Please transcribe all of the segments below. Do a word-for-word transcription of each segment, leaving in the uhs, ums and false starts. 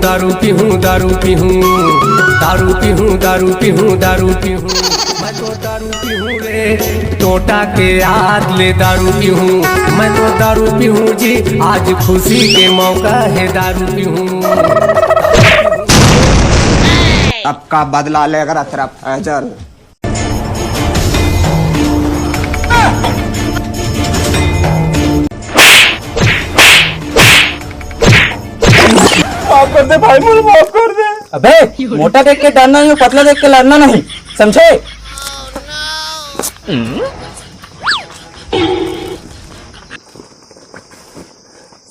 दारू पीहूँ, दारू पीहूँ, दारू पीहूँ, दारू पीहूँ, दारू पीहूँ। मैं तो दारू पीहूँ रे, टोटा के याद ले दारू पीहूँ। मैं तो दारू पीहूँ जी, आज खुशी के मौका है दारू पीहूँ। अब का बदला लेकर तेरा फैजल। माफ कर दे भाई, मुझे माफ कर दे। अबे, मोटा देख के डरना नहीं, पतला देख के लड़ना नहीं, समझे?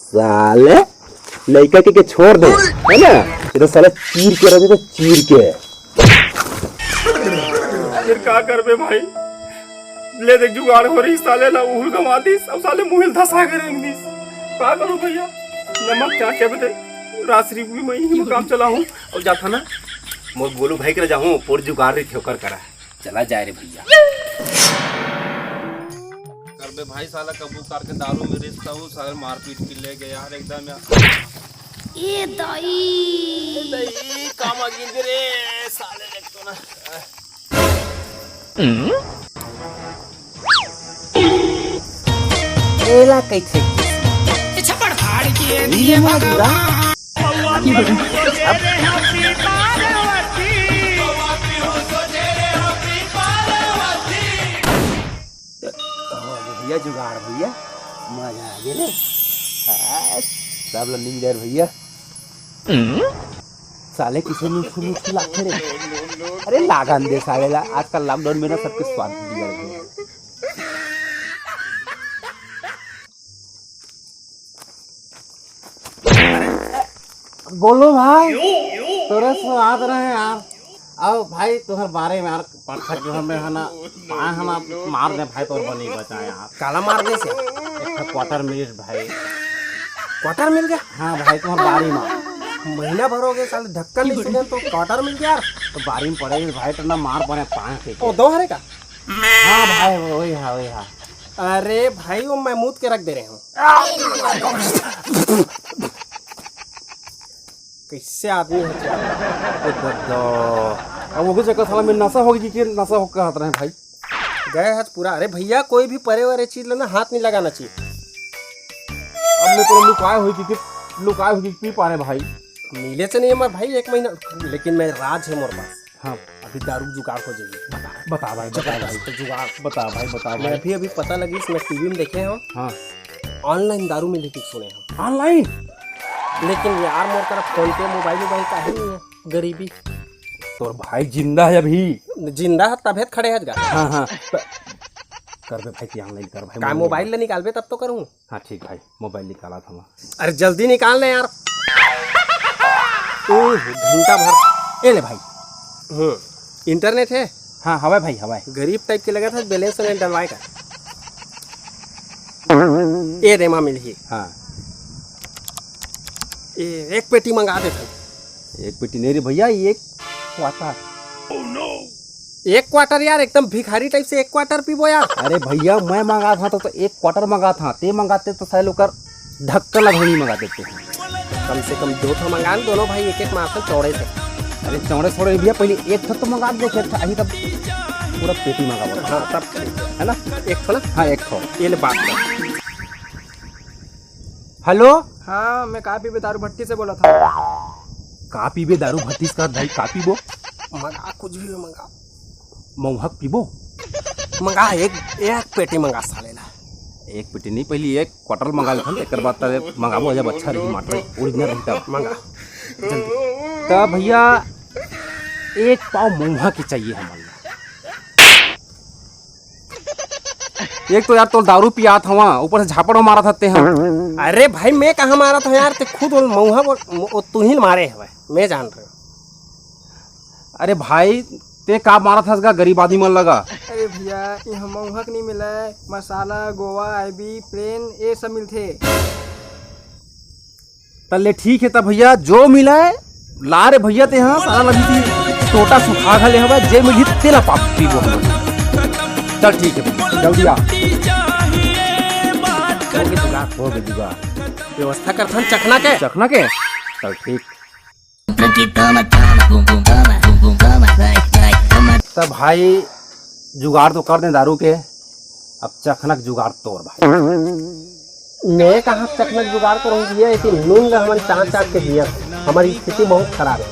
साले, लइका के, के छोड़ दे, है ना? ये तो साले चीर के रख दे, चीर के। फिर का करबे भाई? ले देख, जुगाड़ हो रही, साले ला उहुल गवा दिस, अब साले मुहिल धसा के रेंग दिस। का करूं भैया? नमक चाट के बते राजश्री भी मैं ही काम चलाऊं। अब जाथा ना, मोर गोलू भाई के जाहूं, पोर जुगाड़ रही थे ओकर करा। चला जाए रे भैया। करबे भाई, साला कबू कार के दारू में रिश्ता हो, साले मारपीट के ले गए यार एकदम यार। ए दाई। ए दाई, काम आ गिर रे साले, देख तो ना। एला कैसे? छप्पड़ फाड़ के दिए भगवान। भैया जुगाड़ भैया, मजा आ गया रे। हाँ, सब लोग नींद यार भैया। साले किसे मुंह फुल मुंह लागथे रे। अरे लागन दे साले ला, आजकल लॉकडाउन में ना सबके स्वाद बिगड़ गए। गोलू भाई, तोरे से बात रहे यार। अब भाई तोहर बारे में यार, पटखा के हमें है ना, पाए है ना, मार दे भाई, तोर बनी बचा यार। काला मार दे से? एक ठो क्वार्टर मिलिस भाई। क्वार्टर मिल गया? हाँ भाई, तोहर बारी में। महीना भर हो गया साले, ढक्कन नहीं सुने तो क्वार्टर मिल गया यार। तो बारी में पड़े भाई, तो ना मार पड़े पाए के। ओ, दो हरे का? हाँ भाई, वही है, वही है। अरे भाई, वो मैं मूत के रख दे रहे हूँ। कैसे आदमी हो क्या? ओ दादा, अब वो जगह साला में नशा होगी कि नशा हो कहत रहे भाई। गए हाथ पूरा। अरे भैया, कोई भी परे वाले चीज लेना, हाथ नहीं लगाना चाहिए। अब मैं तो लुकाए हुई कि, कि लुकाए हुई कि पी पा रहे भाई। मिले से नहीं है मैं भाई, एक महीना, लेकिन मैं राज है मोर पास। हाँ। अभी दारू जुगाड़ हो जाएगी। बता, बता भाई, बता भाई। जबरदस्त जुगाड़। बता भाई, बता मैं भाई। अभी, अभी पता लगी, इसमें टीवी में देखे हम। हाँ। ऑनलाइन दारू मिली कि सुने हम। ऑनलाइन? लेकिन यार, मोर तरफ फोन पे, मोबाइल, मोबाइल काहे नहीं है? गरीबी। तोर भाई जिंदा है अभी? जिंदा है, तभे तो खड़े है गा। हाँ, हाँ। त-, कर बे भाई, कि ऑनलाइन कर भाई, का मोबाइल मोबाइल ले निकालबे तब तो करूँ। हाँ ठीक भाई, मोबाइल निकाला था मैं। अरे जल्दी निकाल ले यार। ओह, घंटा भर। ए ले भाई। हम्म, इंटरनेट है? हाँ, हवाई भाई, हवाई। गरीब टाइप के लगा था, बैलेंस नहीं डलवाए का। ए रे माँ मिलही। हाँ। ए, एक पेटी मंगा दे भाई। एक पेटी नहीं रे भैया, एक क्वार्टर। एक क्वार्टर यार, एकदम भिखारी टाइप से एक क्वार्टर पीबो यार। अरे भैया, मैं मंगा था तो, तो एक क्वार्टर मंगा था, ते मंगाते तो साले ओकर ढक्कन ला धोनी मंगा देते हैं। कम से कम दो ठो मंगा न, दोनों भाई एक एक मारथन चौड़े से। अरे चौड़े छोड़े भैया, पहले एक ठो तो मंगा दे, एक ठो, अभी तब पूरा पेटी मंगा बोला। हाँ, तब ठीक है। है ना? एक ठो ना? हाँ, एक ठो। ये ले बात कर। हेलो। हाँ, मैं का पीबे दारू भट्टी से बोला था। का पीबे दारू भट्टी से, का भाई, का पीबो? मंगा, कुछ भी मंगा। मौहक पीबो? मंगा, एक, एक पेटी मंगा साले ला। एक पेटी नहीं, पहली एक क्वार्टर मंगा लेथन, एकर बाद तब मंगाबो, जब अच्छा रही, मात्र ओरिजिनल रही तब। मंगा, जल्दी। त भैया, एक पाव मौहक ही चाहिए हमन ला। एक तो यार तोल दारू पियात हवा, ऊपर से झापड़ मारत हते हम। अरे भाई, मैं कहाँ मारत हूँ यार, ते खुद बोल मऊहा बोल, मो-, ओ तू ही मारे हवे, मैं जान रहे हूँ। अरे भाई, ते का मारत हस गा गरीब आदमी मन लगा? अरे भैया, यहाँ मऊहा के नहीं मिला है, मसाला, गोवा, आईबी, प्लेन, ये सब मिलते। तल्ले ठीक है तब भैया, जो मिला है ला रे भैया, ते हाँ सारा लगी थी टोटा सुखा खा ले हवा, जे मिली तेला पाप पीबो हम। चल ठीक है भैया, जल्दी आ। हो गया जुगाड़, हो गया जुगाड़। व्यवस्था करथन चखना के। चखना के? चल ठीक। Toma, toma, toma, bum, bum, toma, toma, vai, vai, toma. त भाई, जुगाड़ तो कर दे दारू के, अब चखना के जुगाड़ तोर भाई। मैं कहाँ चखना के जुगाड़ करूँ भैया, इसी नून का हमन चाट चाट के जिया, हमारी स्थिति बहुत खराब है।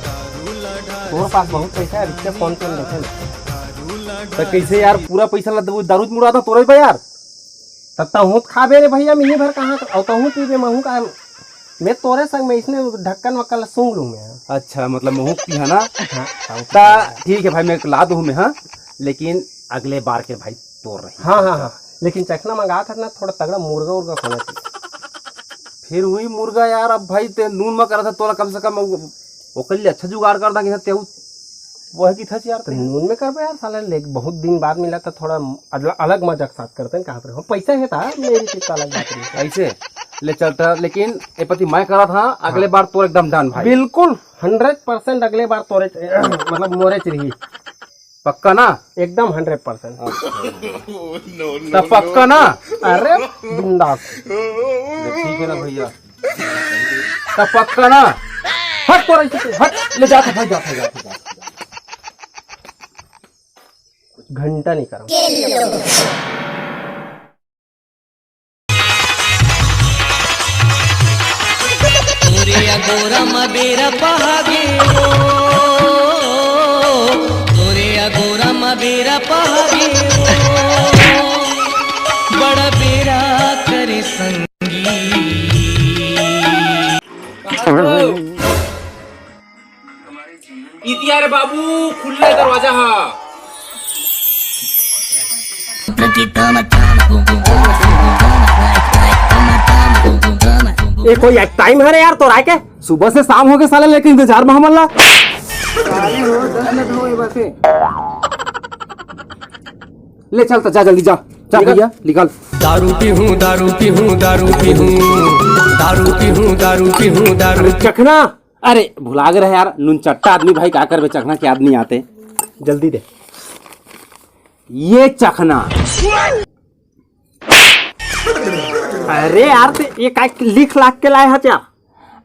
तोर पास बहुत पैसा है, रिक्शे फोन पे देखे ना। तो कैसे यार, पूरा पैसा ला दारू च मुड़ा था तोरे पे यार। तब तहूँ खाबे रे भैया, मिही भर कहाँ और तहूँ पीबे, महूँ का मैं तोरे संग में इसने ढक्कन वक्कन ला सूंघ लूं मैं। अच्छा, मतलब महूँ पी है ना? हाँ, हाँ, ता ठीक है भाई, मैं ला दूँ मैं, हाँ, लेकिन अगले बार के भाई तोर रही। हाँ, हाँ, हाँ, लेकिन चखना मंगा था ना, थोड़ा तगड़ा मुर्गा उर्गा होना चाहिए। फिर वही मुर्गा यार, अब भाई ते नून में करा था तोला, कम से कम वो, ओकर लिए अच्छा जुगाड़ कर दा कि ते वह की था यार तो ते। नून में करबे यार साला, ले बहुत दिन बाद मिला था, थोड़ा अगला, अलग मजा के साथ करते हैं, कहाँ पर हम पैसा है था मेरी कितना अलग बात रही। ऐसे ले चलता, लेकिन ए पति मैं करा था, अगले हाँ। बार तोर एकदम डन भाई। बिल्कुल हंड्रेड परसेंट अगले बार तोरे च-, मतलब मोरे च रही। पक्का ना? एकदम हंड्रेड परसेंट। तो पक्का ना? अरे बिंदास। ले ठीक है ना भैया, तो पक्का ना? हट तो रही, हट, ले जा, भाई जा, भाई जा, भाई जा। घंटा नहीं करा। तोरे अगोरा म बेरा पहागे ओ, तोरे अगोरा म बेरा पहागे ओ, बड़ा बेरा करे संगी। इतिया रे बाबू, खुल्ला दरवाजा हा। ये कोई टाइम है रे यार, तो राय के सुबह से शाम हो गए साले, लेकिन इंतजार में हमन ला। ले चल तो जा, जल्दी जा, जा निकल। भैया निकल। दारू पीहूँ, दारू पीहूँ, दारू पीहूँ, दारू पीहूँ, दारू पीहूँ, दारू। चखना। अरे भुला गए रहे यार, नुनचट्टा आदमी भाई, का करबे, चखना के याद नहीं आते। जल्दी दे। ये चखना। अरे यार, ते ये काय लिख लाख के लाए हच यार?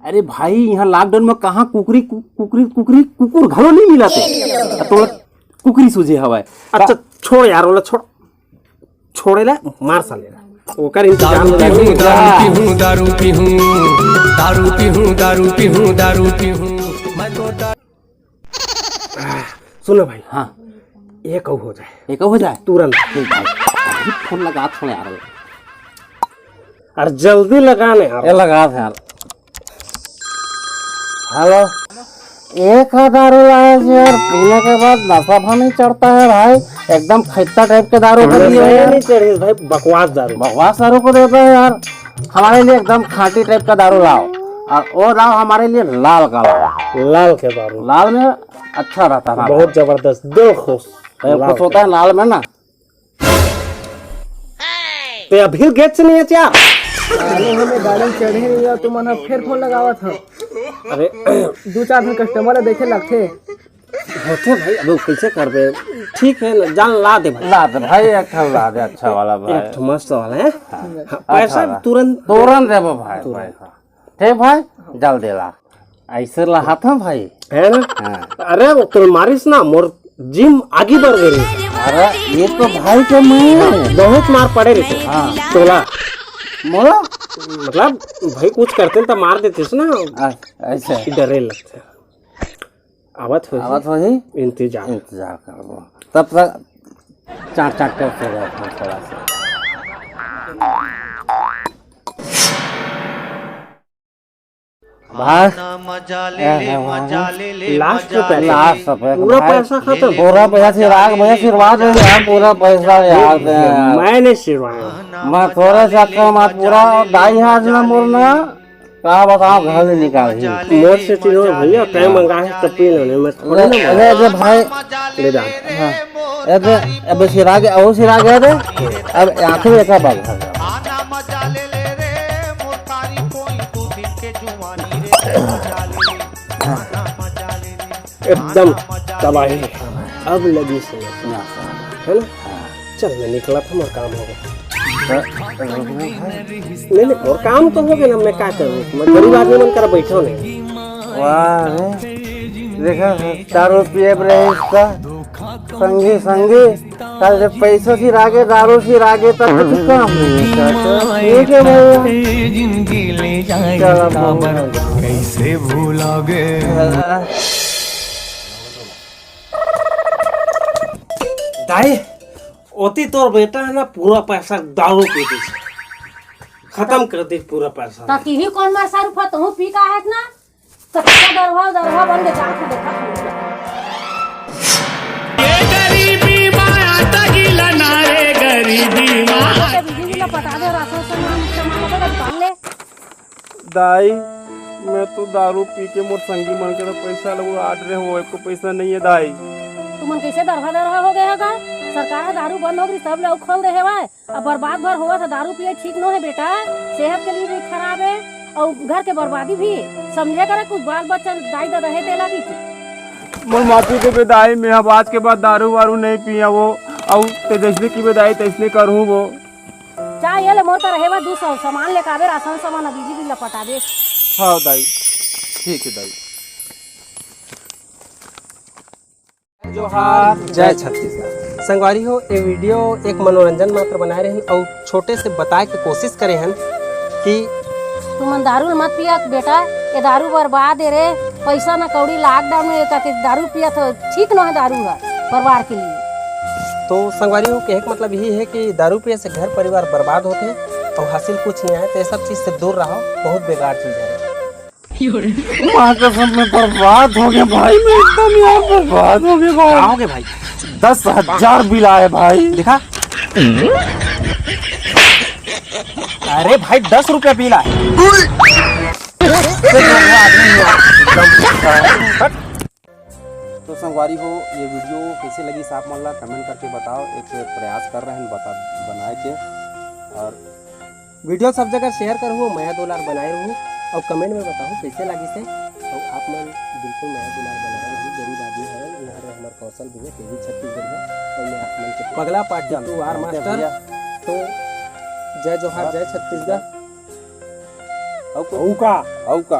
अरे भाई, यहाँ लॉकडाउन में कहाँ कुकरी, कु-, कुकरी, कुकरी, कुकुर घलो नहीं मिला थे। तो कुकरी सूझे हवाए। अच्छा, छोड़ यार, ओला छोड़। छोड़े ला, मार साले ला। ओकर इंतजाम दारू पीहूँ, दारू पीहूँ, दारू पीहूँ, दारू पीहूँ, दारू पीहूँ, दारू पीहूँ। मैं तो दारू सुन ना भाई। हाँ। ये कहू हो जाए। ये कहू हो जाए? तुरंत। ठीक भाई। अभी फोन लगा, थोड़े आ रहे। अरे जल्दी लगा ने यार। ये लगा थे यार। हेलो। एक दारू लाया जी यार, पीने के बाद नशा भी नहीं चढ़ता है भाई, एकदम खैता टाइप के दारू को दिए नशा यार। नहीं चढ़ी भाई, बकवास दारू। बकवास दारू को देता है यार, हमारे लिए एकदम खांटी टाइप का दारू लाओ, और वो लाओ हमारे लिए लाल का लाओ। लाल के दारू। लाल में अच्छा रहता है ना बहुत भाई। जबरदस्त, दिल खुश। दिल लाल खुश होता है लाल में ना। ते अभी गेट से नहीं है क्या? अरे हमें गाड़ी में चढ़े नहीं हो, तुम मन फिर फोन लगावत हो। अरे दो चार ठन कस्टमर देखे लगथे। होथे भाई, अब कैसे करबे? ठीक है ना, जान ला दे भाई। ला दे भाई, एक ठन ला दे अच्छा वाला भाई। एक ठो मस्त वाला है। हाँ। हाँ, अच्छा पैसा वाला। तुरंत। तुरंत देबो भाई, तुरंत। पैसा। ठीक भाई, जल्दी ला। ऐसे ला हाथ में भाई। है ना? हाँ। अरे वो तोर मारिस ना, मोर जिम आगे बढ़ गई। अरे ये तो भाई के मैं। बहुत मार पड़े रहे। हाँ। तोला। मोला? मतलब भाई कुछ करते तो मार देते ना। आ, ऐसे। डरे लगते। आवत होही। आवत होही। इंतजार। इंतजार करबो। तब तक चाट चाट कर सो जाओ थोड़ा सा। भाई, मजा ले ले, मजा ले ले, लास्ट मजा पे ले। लास्ट पे पूरा भाई, पैसा खत्म। पूरा पैसा सिराग भैया, आशीर्वाद दे यार, पूरा पैसा यार दे यार। मैं नहीं सिरवाया। मैं थोड़ा सा कम आज पूरा ढाई हजार ना मोरना। का बताओ, घर ले निकाल ही। मोर से चिन्हो भैया, तय मंगा है, तब पी लेने, मैं थोड़े ना अरे, अरे भाई। ले जा। हाँ। अरे, अब सिरा गया, वो सिरा गया रे। अब आंखें देखा बाल। एकदम तबाही। अब लगी समझ। है ना? चल, मैं निकला था, मोर काम हो गया। नहीं, नहीं, मोर काम तो हो गया ना, मैं क्या करूँ? मैं गरीब आदमी मन करा बैठा नहीं। वाह रे। देखा, दारू पिए बर रहिस त संगी संगी, कल जब पैसा सिरागे, दारू सिरागे, तब कुछ काम नहीं है, चाचा। ठीक है भैया। चला, बहुत हो गया। दाई, ओती तोर बेटा है ना, पूरा पैसा दारू पी दी, खत्म कर दी पूरा पैसा। त तिही कौन मार सारू फा, तहूँ पी का है ना? कच्चा दरवा, दरवा बन के जात हो, देखा हो। ये गरीबी माया तगिला ना रे, गरीबी माया। ये बिजली बिल पटा दे, राशन सामान, सामान को दुकान ले। दाई, मैं तो दारू पी के मोर संगी मन के तो पैसा लगो आट रहे हो, एको पैसा नहीं है दाई। तुमन कैसे दरवा, दरवा हो गए होगा? सरकार ह दारू बंद हो गई, सब ले खोल दे हेवय। अब बर्बाद भर होवत हे, दारू पिए ठीक नो हे बेटा, सेहत के लिए भी खराब हे अउ घर के बर्बादी भी। समझे करे कुछ, बाल बच्चा दाई ददा हे तेला भी। मोर माफी दे बे दाई, मैं अब आज के बाद दारू वारू नहीं पिया वो, अउ ते जैसने की बे दाई तैसने करूँ वो। जा ये ले मोर कर हेवा दू सौ, सामान लेके आबे, राशन सामान, बिजली बिल पटाबे। हाँ दाई, ठीक है दाई। जोहार। जय छत्तीसगढ़। संगवारी हो, ये वीडियो एक मनोरंजन मात्र बनाए रहेन अउ छोटे से बताए के कोशिश करे हन कि तुमन दारू ल मत पिया बेटा, ये दारू बर्बाद हे रे, पैसा न कौड़ी lockdown में एका के दारू पिया तो ठीक न है दारू ह परिवार के लिए। तो संगवारी हो, कहे के मतलब यही है कि दारू पिए से घर परिवार बर्बाद होते अउ हासिल कुछ नहीं आए, तो ये सब चीज से दूर रहो, बहुत बेकार चीज है। माँ कसम, मैं बर्बाद हो गया भाई, मैं एकदम यार बर्बाद हो गया भाई। का हो गया भाई? दस हजार बिल आए भाई। दिखा। अरे भाई, दस रुपया बिल आए। तो संगवारी हो, ये वीडियो कैसे लगी, आप मन ला comment करके बताओ। एक प्रयास कर रहे हैं बता, बनाए के। और वीडियो सब जगह share करहू, मया दुलार बनाए रहू और comment में बताहू कैसे लागिस हे। और आप मन बिल्कुल मया दुलार बनाए रहू, गरीब आदमी हरन, यहाँ रे हमार कौशल भैया, केवी छत्तीसगढ़िया, और मैं आप मन के पगला party two R master। तो जय जोहार, जय छत्तीसगढ़। अउ का? अउ का?